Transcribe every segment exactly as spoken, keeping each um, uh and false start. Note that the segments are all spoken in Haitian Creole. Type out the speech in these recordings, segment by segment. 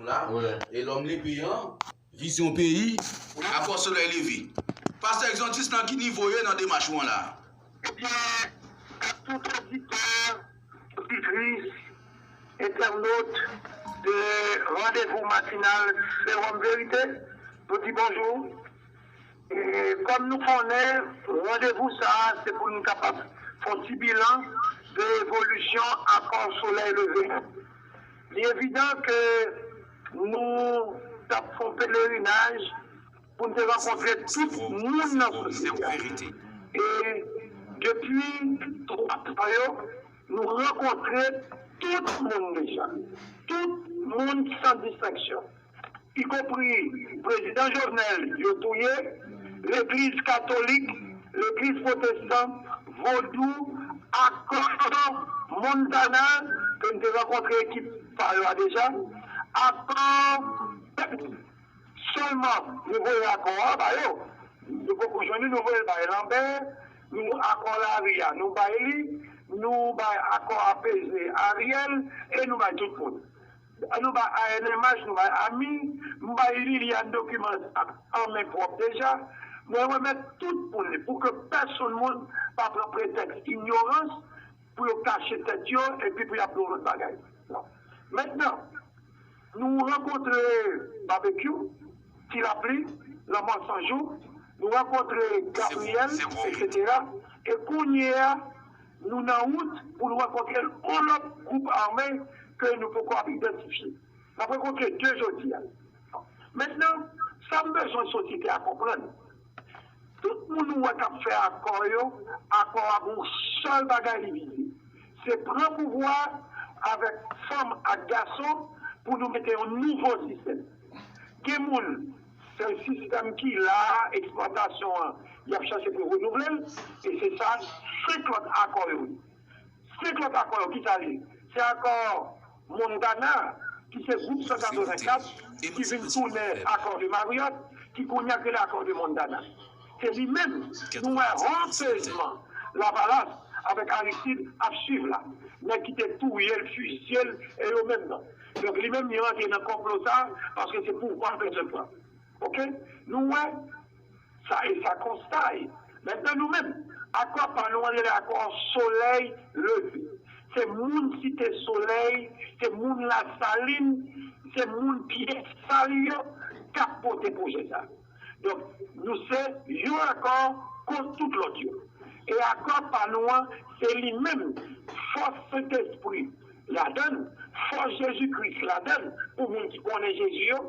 la, e lòm lepe an, vizyon peyi, Akò Solèy Leve. Pastè Exantus, nan ki nivo w ye nan demach ou an la? Ebyen, ak tout oditè, oditris, entènot de randevou matinal Serum Verite, nou di bonjou. E kòm nou konnen, randevou sa a, se pou nou kapab fè yon ti bilan de evolisyon Akò Solèy Leve. Li evidan ke nou t ap fè yon pelerinaj pou n te rankontre tout moun nan sosyete a. E depi twa tan yo, nou rankontre tout moun deja. Tout moun san distenksyon. Ikonpri prezidan Jovenel yo touye, legliz katolik, legliz pwotestan, vodou, akò Montana, ke n te rankontre ekip pa yo a deja, akò pèp sèlman nou voye akò a ba yo. Nou poko jwenn li, nou voye l bay Lambert, nou akò lari a, nou bay li, nou bay akò apeze Ariel, e nou bay tout moun. Nou bay A N M H, nou bay ami, m bay Liliane dokiman sa an men pwòp deja. Mwen remèt tout moun li pou ke pèsonn moun pa pran pretèks inyorans pou yo kache tèt yo epi pou y ap di yon lòt bagay. Mentnan, nou rankontre Babekyou, Ti Lapli, Lanmò San Jou, nou rankontre Gabriyèl, etsetera. E kounye a, nou nan wout pou nou rankontre yon lòt gwoup ame ke nou poko ap idantifye. N ap rankontre de jodi a. Mentnan, sa m bezwen sosyete a konprann, tout moun ou wè k ap fè akò yo, akò a gon sèl bagay li vize. Se pran pouvwa avèk fanm ak gason pou nou mete yon nouvo sistèm. Gen moun, se sistèm ki la, eksplwatasyon an, y ap chache pou renouvle l, e se sa, senk lòt akò yo ye. Senk lòt akò yo, ki sa l ye? Se akò Montana, ki se gwoup san katrevenkat, ki vin tounen akò de Marriott, ki kounye a k rele akò de Montana. Se li menm, nou wè, honteusement, Lavalas avèk Aristide ap swiv la. Nèg ki te touye l, fizye l, e yo menm nan. Donk, li menm, li rantre nan konplo sa a, paske se pouvwa l bezwen pran. Oke? Nou wè, sa e sa konsta ye. Mentnan, nou menm, akò pa nou an rele akò Solèy Leve. Se moun Site Solèy, se moun Lasalin, se moun Pyès Sal yo k ap pote pwojè sa. Donk, nou se yon akò kont tout lòt yo. E akò pa nou an, se li menm, fòs Sentespri ladann, fòs Jezi Kris ladann, pou moun ki konnen Jezi yo,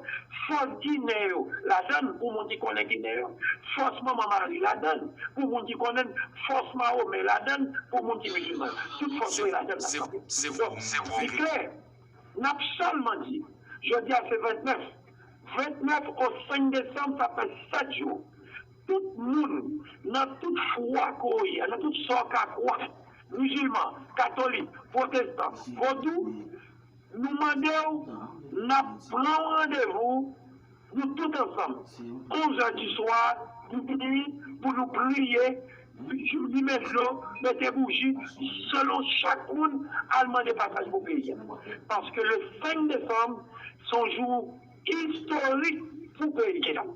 fòs Ginen yo ladann, pou moun ki konnen Ginen yo, fòs Manman Mari ladann, pou moun ki konnen, fòs Mawomen ladann, pou moun ki mizilman. Tout fòs yo ladann ansanm. Donk, li klè, n ap sèlman di, jodi a se vennèf, vennèf o senk desanm, sa fè sèt jou. Tout moun, nan tout fwa ke w ye a, nan tout sa w ka kwè, mizilman, katolik, pwotestan, vodou, nou mande w, n ap pran yon randevou, nou tout ansanm, onz è di swa, minuit, pou nou priye, limen dlo, mete bouji, selon chak moun al mande pasaj pou peyi a. Paske le senk desanm, se yon jou istorik pou peyi a,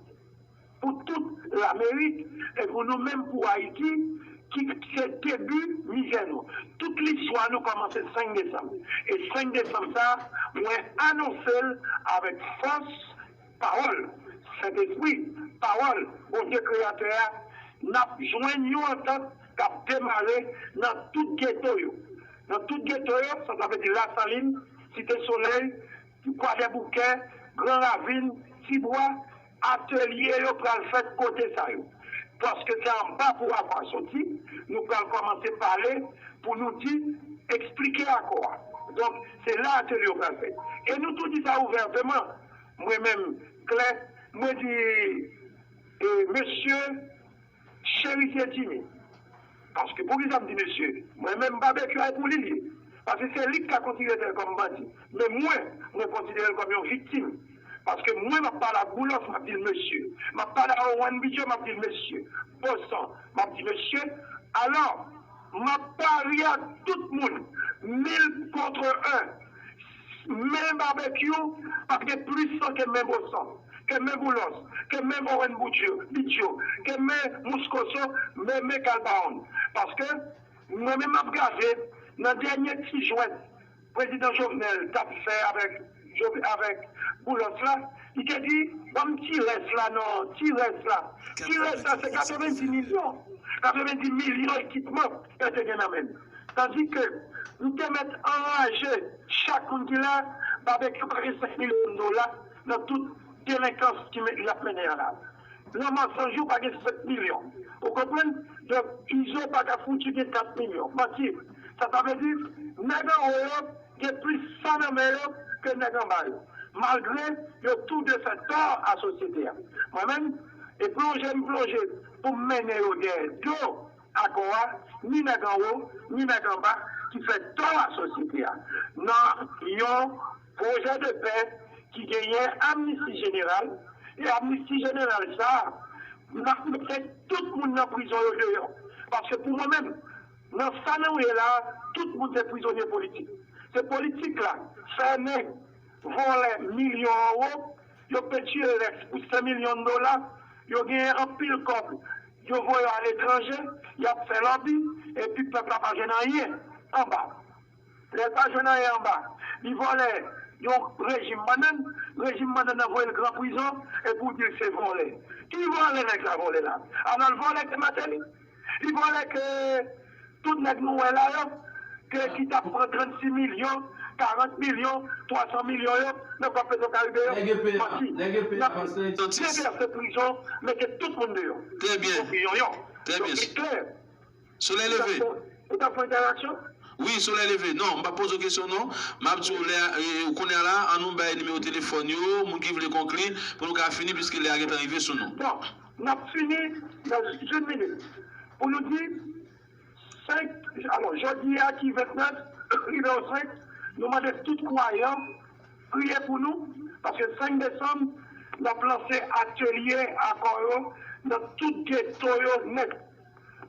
pou tout Lamerik, e pou nou menm, pou Ayiti, ki se debi mizè nou. Tout listwa nou kòmanse senk desanm. E senk desanm sa, mwen anonse l avèk fòs pawòl Sentespri, pawòl Bondye Kreyatè a, n ap jwenn yon antant k ap demare nan tout geto yo. Nan tout geto yo, sa, sa vle di Lasalin, Site Solèy, Kwadèboukè, Gran Ravin, Tibwa, atelye yo pral fèt kote sa yo. Paske se anba pou akò a soti, nou pral kòmanse pale pou nou di, eksplike akò a. Donk, se la atelye yo pral fèt. E nou tou di sa ouvèteman, mwen menm, klè, mwen di, e, mesye, Cherizier Jimmy. Paske poukisa m di mesye? Mwen menm, Babekyou a, e pou li l ye. Paske se li k ka konsidere l kòm bandi. Men mwen, mwen konsidere l kòm yon viktim. Paske mwen, m ap pale ak Boulos, m ap di l mesye. M ap pale ak Owen Bidjo, m ap di l mesye. Bosan, m ap di mesye. Alò, m ap pari ak tout moun, mil contre un. Men Babekyou pa gen plis san ke men Bosan, ke men Boulos, ke men Owen Boudjou, Bidjo, ke men Mouskoso, men men Kalbaon. Paske mwen menm m ap gade nan dènye ti jwèt prezidan Jovenel t ap fè avèk avèk Boulos la, li te di, ban m ti rès la non, ti rès la. Ti rès la se katrevenndis milyon. Katrevenndis milyon ekipman yo te gen nan men l. Tandike m te mèt anraje chak moun ki la, Babekyou pa gen senk milyon dola nan tout delenkans ki l ap mennen an la. Nan masanjou pa gen senk milyon. Ou konprann? Donk, Izo pa ka fouti gen kat milyon. Manti. Sa ta vle di, nèg anwo yo gen plis san nan men yo ke nèg anba yo. Malgre yo tou de fè tò a sosyete a. Mwen menm, e plonje m plonje pou m mennen yo dèyè do akò a, ni nèg anwo, ni nèg anba ki fè tò a sosyete a. Nan yon pwojè de pè ki genyen amnisti jeneral, e amnisti jeneral sa a, n ap mete tout moun nan prizon yo deyò. Paske pou mwen menm, nan sa nou ye la a, tout moun se prizonye politik. Se politik la, fèmen, vòlè milyon anwo, yo pentire lèks pou senk milyon dola, yo genyen anpil kòb, yo voye yo aletranje, y ap fè lòbi, epi pèp la pa jwenn anyen anba. Lè l pa jwenn anyen anba, li vòlè yon rejim bannann, rejim bannann nan voye l gran prizon, epi w di l se vòlè. Ki vòlè nèg sa vòlè la? Alò l vòlè ke Martelly? Li vòlè ke tout nèg nou wè la yo, ke ki t ap pran trannsis milyon, karant milyon, twa san milyon yo nan kòb Petwokaribe yo? Nèg E P A, manti. Nèg E P A, n ap pastè Etitis, travèse prizon, mete tout moun deyò. Trè byen. Yon yon. Trè byen. Donk, li klè. Solèy leve. Ou t ap fè entèvansyon? Wi, Solèy leve. Non, m p ap poze w kesyon, non. M ap di w lè, e, ou konnen la, an nou bay nimewo telefòn yo, moun ki vle konkli, pou nou ka fini, piske lè a gentan rive sou nou. Bon, n ap fini nan yon minit. Pou nou di, senk, alò, jodi a ki vennèf, rive o senk, nou mande tout kwayan priye pou nou, paske senk desanm, n ap lanse atelye akò yo nan tout geto yo nèt.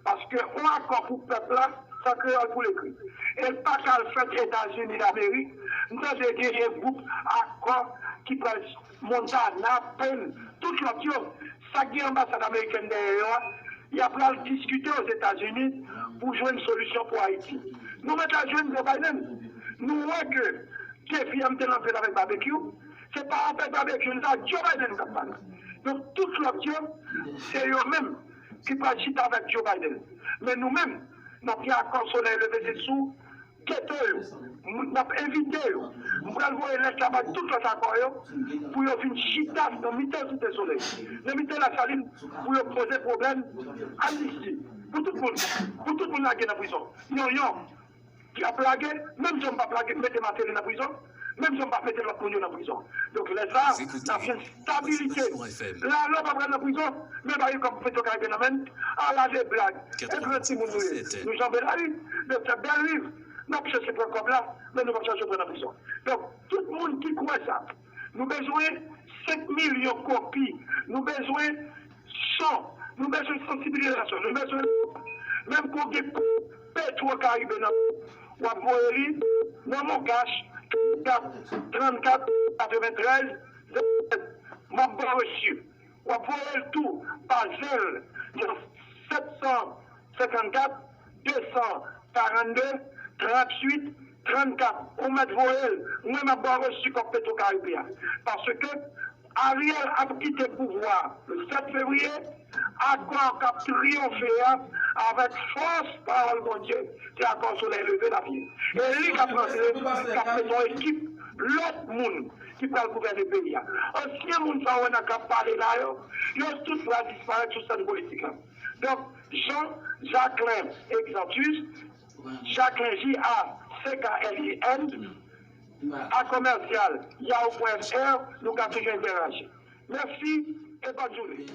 Paske yon akò pou pèp la, se an kreyòl pou l ekri. E l pa ka al fèt Etazini Damerik. M tande genyen gwoup akò ki pral Montana, Pence, tout lòt yo. Sa k gen anbasad amerikèn dèyè yo a, y ap pral diskite Ozetazini pou jwenn solisyon pou Ayiti. Nou mèt al jwenn Joe Biden. Nou wè ke defi a m te lanse l avèk Babekyou, se pa avèk Babekyou, se a Joe Biden k ap pale. Donk, tout lòt yo, se yo menm ki pral chita avèk Joe Biden. Men nou menm, n ap gen akò Solèy Leve, se sou geto yo. M, n ap envite yo. M pral voye lèt la bay tout lòt akò yo pou yo vin chita nan mitan Site Solèy, nan mitan Lasalin, pou yo poze pwoblèm amnisti pou tout moun, pou tout moun lage nan prizon. Yon, yon. Ki ap lage, menm jan m p ap lage, mete Martelly nan prizon, menm jan m p ap mete lòt moun yo nan prizon. Donk, lè sa a, n ap jwenn stabilite. Lalo p ap pran nan prizon, men ba yo kòb Petwokaribe nan men l, ala de blag. E gran timoun nou ye. Nou janbe lari, nou fè bèl viv. N ap chèche pran kòb la, men nou p ap chèche pran nan prizon. Donk, tout moun ki kwè sa, nou bezwen senk milyon kopi, nou bezwen son, nou bezwen sansibilizasyon, nou bezwen, menm ke w gen Petwokaribe nan, w ap voye li nan Moncash, trannkat, trannkat, katreventrèz, zewo sèt. M ap ba w resi. W ap voye l tou pa Zelle nan sèt san senkannkat, de san karannde, tranntuit, trannkat. Ou mèt voye l. Mwen, m ap ba w resi kòb Petwokaribe a. Paske Ariel ap kite pouvwa le sèt fevriye, akò k ap triyonfe a, avèk fòs pawòl Bondye, se akò Solèy Leve l ap ye. E li k ap rantre, k ap mete yon ekip lòt moun ki pral gouvène peyi a. Ansyen moun sa w wè nan k ap pale la yo, yo tout pral disparèt sou sèn politik la. Donk, Jean Jacquelin Exantus, Jacquelin, J A C Q U E N, a commercial yahoo point F R, nou ka toujou entèyaji. Mèsi e bòn jounen.